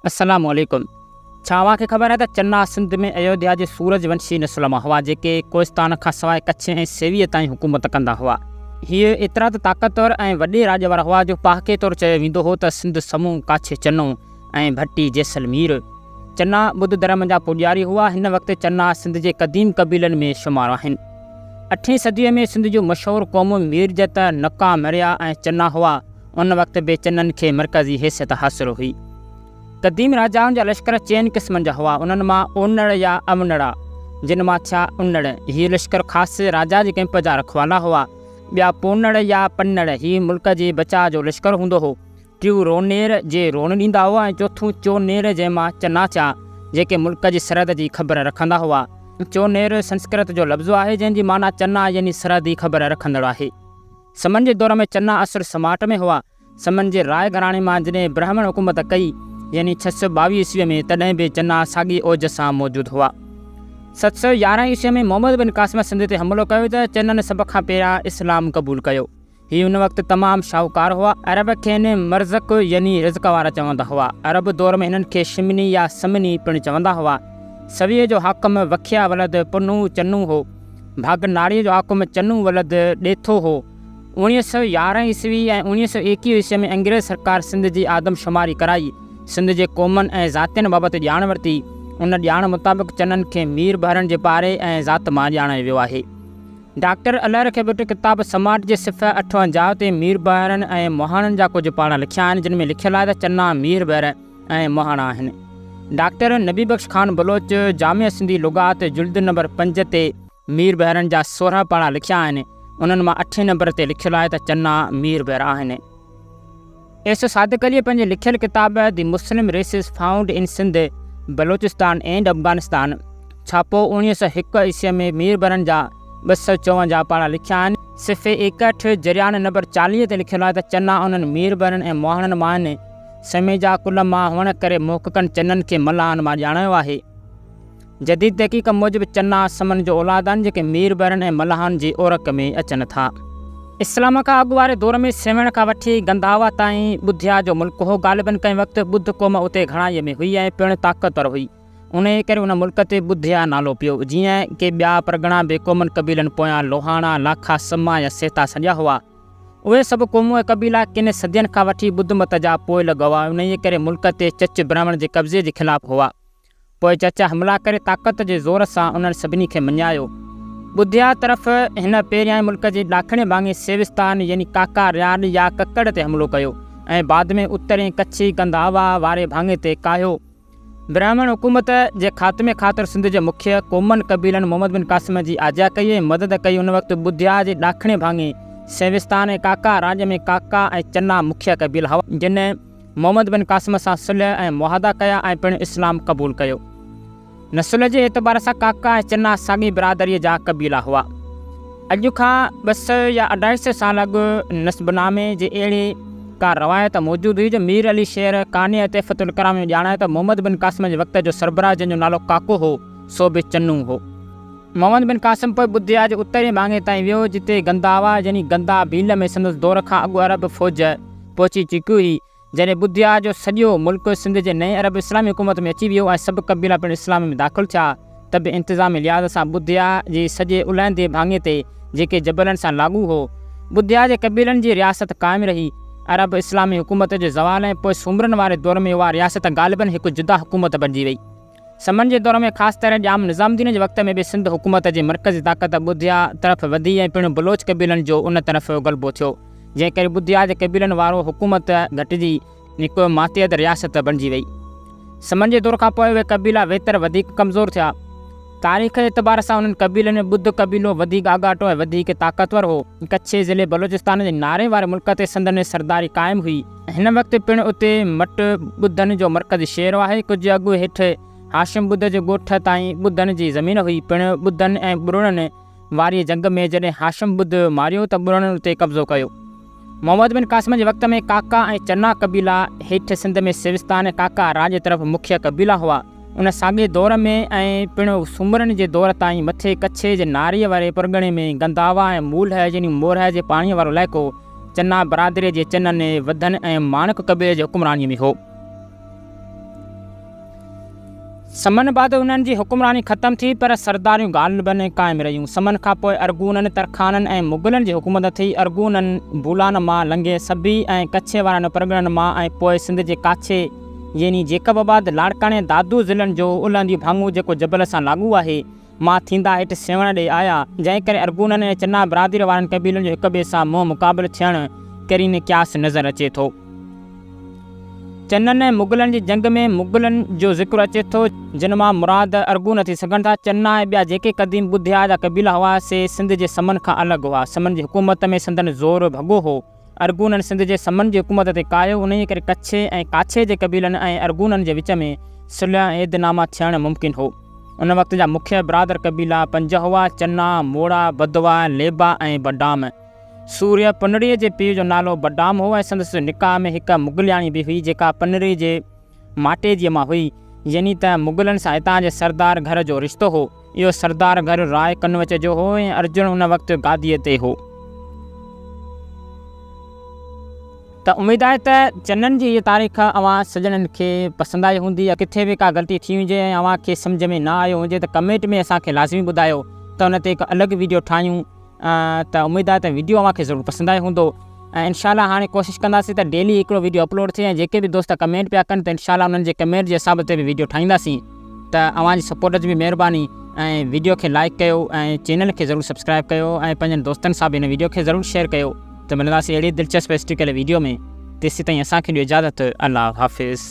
السلام عليڪم ڇا اوهان کي خبر آهي ته چنا سنڌ ۾ ايوڌيا جي سورج ونشي نسل مان هئا جيڪي ڪوهستان کان سواء ڪڇ ۽ سيويء تائين حڪومت ڪندا هئا. هيء ايترا ته طاقتور ۽ وڏي راڄ وارا هئا جو پهاڪي طور چيو ويندو هو ته سنڌ سمون ڪاڇي چنو ۽ ڀٽي جيسلمير. چنا ٻڌ ڌرم جا پوڄاري هئا. هن وقت چنا سنڌ جي قديم قبيلن ۾ شمار آهن. اٺين صديء ۾ سنڌ جون مشهور قومون ميرجت، نڪا، مريا ۽ چنا هئا. ان وقت به چنن کي مرڪزي حيثيت حاصل هئي. قديم راجائن جا لشڪر چئن قسمن جا هئا. انهن مان اونڙ يا اونڙا، جن مان ٿيا انڙ، هي لشڪر خاص راجا جي ڪئمپ جا رکوالا هئا. ٻيا پونڙ يا پنڙ، هي ملڪ جي بچاء جو لشڪر هوندو هو. ٽيون رونير، جي روڻ ڏيندا هئا ۽ چوٿون چونير، جنهن مان چنا ٿيا، جيڪي ملڪ جي سرحد جي خبر رکندا هئا. چونير سنسڪرت جو لفظ آهي، جنهن جي معنيٰ چنا يعني سرحدي خبر رکندڙ آهي. سمن جي دور ۾ چنا اصل سماٽ ۾ هئا. سمن جي راء گهراڻي مان جڏهن برهمڻ حڪومت ڪئي، يعني 622 عيسويء ۾، تڏهن به چنا ساڳئي اوج سان موجود هئا. 711 عيسويء ۾ محمد بن قاسم سنڌ تي حملو ڪيو ته چنن سڀ کان پهريان اسلام قبول ڪيو. هي ان وقت تمام شاهوڪار هئا. عرب کين مرزق يعني رزق وارا چوندا هئا. عرب دور ۾ هنن کي شمني يا سمني پڻ چوندا هئا. سويء جو حاڪم وکيا ولد پنهون چنو هو. ڀاڳ ناڙيء جو حاڪم چنو ولد ڏيٿو هو. 1911 عيسوي ۽ 1921 عيسويء ۾ انگريز سرڪار سنڌ جي آدمشماري ڪرائي. سنڌ جي قومن ۽ ذاتين بابت ڄاڻ ورتي. ان ڄاڻ مطابق چنن کي مير بحرن جي پاري ۽ ذات مان ڄاڻايو ويو آهي. ڊاڪٽر الهه رکيو ٻٽ ڪتاب سماٽ جي صفحه 58 تي ميربحرن ۽ مهاڻن جا ڪجهه پاڙا لکيا آهن، جن ۾ لکيل آهي ته چنا ميربحر ۽ مهاڻا آهن. ڊاڪٽر نبي بخش خان بلوچ جامع سنڌي لغات جلد نمبر 5 تي ميربحرن جا 16 پاڙا لکيا آهن، انهن مان اٺين نمبر تي لکيل آهي ته چنا ميربحر آهن. ايس صادق عليء پنهنجي لکيل ڪتاب The Muslim Races Found in Sindh, Balochistan and Afghanistan، ڇاپو 1901 عيسويء ۾ ميربحرن جا 254 پاڙا لکيا آهن. صفحي 61 جريان نمبر 40 تي لکيل آهي ته چنا انهن ميربحرن ۽ مهاڻن مان آهن. سميجا ڪل مان هئڻ ڪري محققن چنن کي ملاحن مان ڄاڻايو آهي. جديد تحقيق موجب چنا سمن جو اولاد آهن جيڪي ميربحرن ۽ ملاحن جي اورڪ ۾ اچن ٿا. اسلام کان اڳ واري دور ۾ سيوهڻ کان وٺي گنڌاوا تائين ٻڌيا جو ملڪ هو. غالباً ڪنهن وقت ٻڌ قوم اتي گهڻائيء ۾ هئي ۽ پڻ طاقتور هئي. انهيء ڪري ان ملڪ تي ٻڌيا نالو پيو. جيئن ڪي ٻيا پرڳڻا به قومن قبيلن پويان لوهاڻا، لاکا، سما يا سيتا سڏيا هئا. اهي سڀ قومون ۽ قبيلا ڪن صدين کان وٺي ٻڌ مت جا پوئلڳ هئا. انهيء ڪري ملڪ تي چچ برهمڻ جي قبضي جي خلاف هئا. پوء چچ حملا ڪري طاقت جي زور سان انهن سڀني کي مڃايو. ٻڌيا طرف هن پهريائين ملڪ جي ڏاکڻي ڀاڱي سيوستان يعني ڪاڪا رياڏ يا ڪڪڙ تي حملو ڪيو ۽ بعد ۾ اترين ڪڇي گنڌاوا واري ڀاڱي تي ڪاهيو. برهمڻ حڪومت جي خاتمي خاطر سنڌ جي مکيه قومن قبيلن محمد بن قاسم جي آجيا ڪئي ۽ مدد ڪئي. ان وقت ٻڌيا جي ڏاکڻي ڀاڱي سيوستان ۽ ڪاڪا راڄ ۾ ڪاڪا ۽ چنا مکيه قبيلا هئا، جن محمد بن قاسم سان صلح ۽ معاهدا ڪيا ۽ پڻ اسلام قبول ڪيو. نسل جي اعتبار سان ڪاڪا ۽ چنا ساڳي برادريء جا قبيلا هئا. اڄ کان 200 يا 250 سال اڳ نسبنامي جي اهڙي ڪا روايت موجود هئي جو مير علي شير قانع تحفة الڪرام ۾ ڄاڻايو ته محمد بن قاسم جي وقت جو سربراهه جنهن جو نالو ڪاڪو هو، سو به چنو هو. محمد بن قاسم پوء ٻڌيا جي اترئين ڀاڱي تائين ويو، جتي گنداوا يعني گندا ڀيل ۾ سندس دور کان اڳ عرب فوج پهچي چڪي هئي. جڏهن ٻڌيا جو سڄو ملڪ سنڌ جي نئين عرب اسلامي حڪومت ۾ اچي ويو ۽ سڀ قبيلا پڻ اسلام ۾ داخل ٿيا ته به انتظامي لحاظ سان ٻڌيا جي سڄي الهندي ڀاڱي تي جيڪي جبلن سان لاڳو هو، ٻڌيا جي قبيلن جي رياست قائم رهي. عرب اسلامي حڪومت جي زوال ۽ پوء سومرن واري دور ۾ اها رياست غالباً هڪ جدا حڪومت بنجي وئي. سمن جي دور ۾ خاص طرح ڄام نظام الدين جي وقت ۾ به سنڌ حڪومت جي مرڪزي طاقت ٻڌيا طرف وڌي ۽ پڻ بلوچ قبيلن جو ان طرف غلبو ٿيو، جنهن ڪري ٻڌيا جي قبيلن وارو حڪومت گهٽجي هڪ ماتحت رياست بڻجي وئي. سمن جي دور کان پوء اهي قبيلا ويتر وڌيڪ ڪمزور ٿيا. تاريخ جي اعتبار سان انهن قبيلن ۾ ٻڌ قبيلو وڌيڪ آڳاٽو ۽ وڌيڪ طاقتور هو. ڪڇي ضلعي بلوچستان جي ناري واري ملڪ تي سندن سرداري قائم هئي. هن وقت پڻ اتي مٽ ٻڌن جو مرڪزي شهر آهي. ڪجهه اڳ هيٺ هاشم ٻڌ جي ڳوٺ تائين ٻڌن جي زمين هئي. پڻ ٻڌن ۽ ٻرڙن واريء جنگ ۾ جڏهن هاشم ٻڌ ماريو ته ٻرڙن اتي قبضو ڪيو. محمد بن قاسم جي وقت ۾ ڪاڪا ۽ چنا قبيلا هيٺ سنڌ ۾ سيوستان ۽ ڪاڪا راڄ طرف مکيه قبيلا هئا. ان ساڳئي دور ۾ ۽ پڻ سومرن جي دور تائين مٿي ڪڇي جي ناريء واري پرڳڻي ۾ گنداوا ۽ مولهه يعني مورهه جي پاڻيء وارو علائقو چنا برادريء جي چنن، وڌن ۽ ماڻڪ قبيلي جي حڪمرانيء ۾ هو. سمن بعد انهن جي حڪمراني ختم ٿي، پر سرداريون غالباً قائم رهيون. سمن کان پوء ارغونن، ترخانن ۽ مغلن جي حڪومت ٿي. ارغونن بولان مان لنگهي سبي ۽ ڪڇي وارن پرڳڻن مان ۽ پوء سنڌ جي ڪاڇي يعني جيڪب آباد، لاڙڪاڻي ۽ دادو ضلعن جو الهنديون ڀاڱو جيڪو جبل سان لاڳو آهي، مان ٿيندا هيٺ سيوهڻ ڏي آيا، جنهن ڪري ارغونن ۽ چنا برادريء وارن قبيلن جو هڪ ٻئي سان منهن مقابل ٿيڻ قرين قياس نظر اچي ٿو. چنن ۽ مغلن جي جنگ ۾ مغلن جو ذڪر اچي ٿو، جن مان مراد ارغون ٿي سگهن ٿا. چنا ۽ ٻيا جيڪي قديم ٻڌيا جا قبيلا هئا، سي سنڌ جي سمن کان الڳ هئا. سمن جي حڪومت ۾ سندن زور ڀڳو هو. ارغونن سنڌ جي سمن جي حڪومت تي ڪاهيو، انهيء ڪري ڪڇي ۽ ڪاڇي جي قبيلن ۽ ارغونن جي وچ ۾ صلح ۽ عهدناما ٿيڻ ممڪن هو. ان وقت جا مکيه برادر قبيلا پنج هئا، چنا، موڙا، بدوا، ليبا ۽ بڊام. سورهيه پنريء جي پيء جو نالو بڊام هو ۽ سندس نڪاح ۾ هڪ مغلياڻي به هئي، جيڪا پنري جي ماٽيجيء مان هئي، يعني ته مغلن سان هتان جي سردار گهر جو رشتو هو. اهو سردار گهر راء ڪنوچ جو هو ۽ ارجن ان وقت گاديء تي هو. ته اميد آهي ته چنن جي هيء تاريخ اوهان سڄڻن کي پسند آئي هوندي. ڪٿي به ڪا غلطي ٿي هجي ۽ اوهان کي سمجهه ۾ نه آيو هجي ته ڪمينٽ ۾ اسان کي لازمي ٻڌايو ته ان تي هڪ الڳ ويڊيو ٺاهيون. ته اميد آهي ته ويڊيو اوهان کي ضرور پسند آيو هوندو ۽ انشاء الله هاڻي ڪوشش ڪنداسين ته ڊيلي هڪڙو ويڊيو اپلوڊ ٿئي ۽ جيڪي به دوست ڪمينٽ پيا ڪن ته انشاء الله انهن جي ڪمينٽ جي حساب تي به ويڊيو ٺاهينداسين ته اوهان جي سپورٽ جي به مهرباني ۽ ويڊيو کي لائڪ ڪيو ۽ چينل کي ضرور سبسڪرائب ڪيو ۽ پنهنجن دوستن سان به هن ويڊيو کي ضرور شيئر ڪيو ته ملنداسين اهڙي دلچسپ هسٽريڪل ويڊيو ۾ تيسين تائين اسان کي ڏيو اجازت الله حافظ.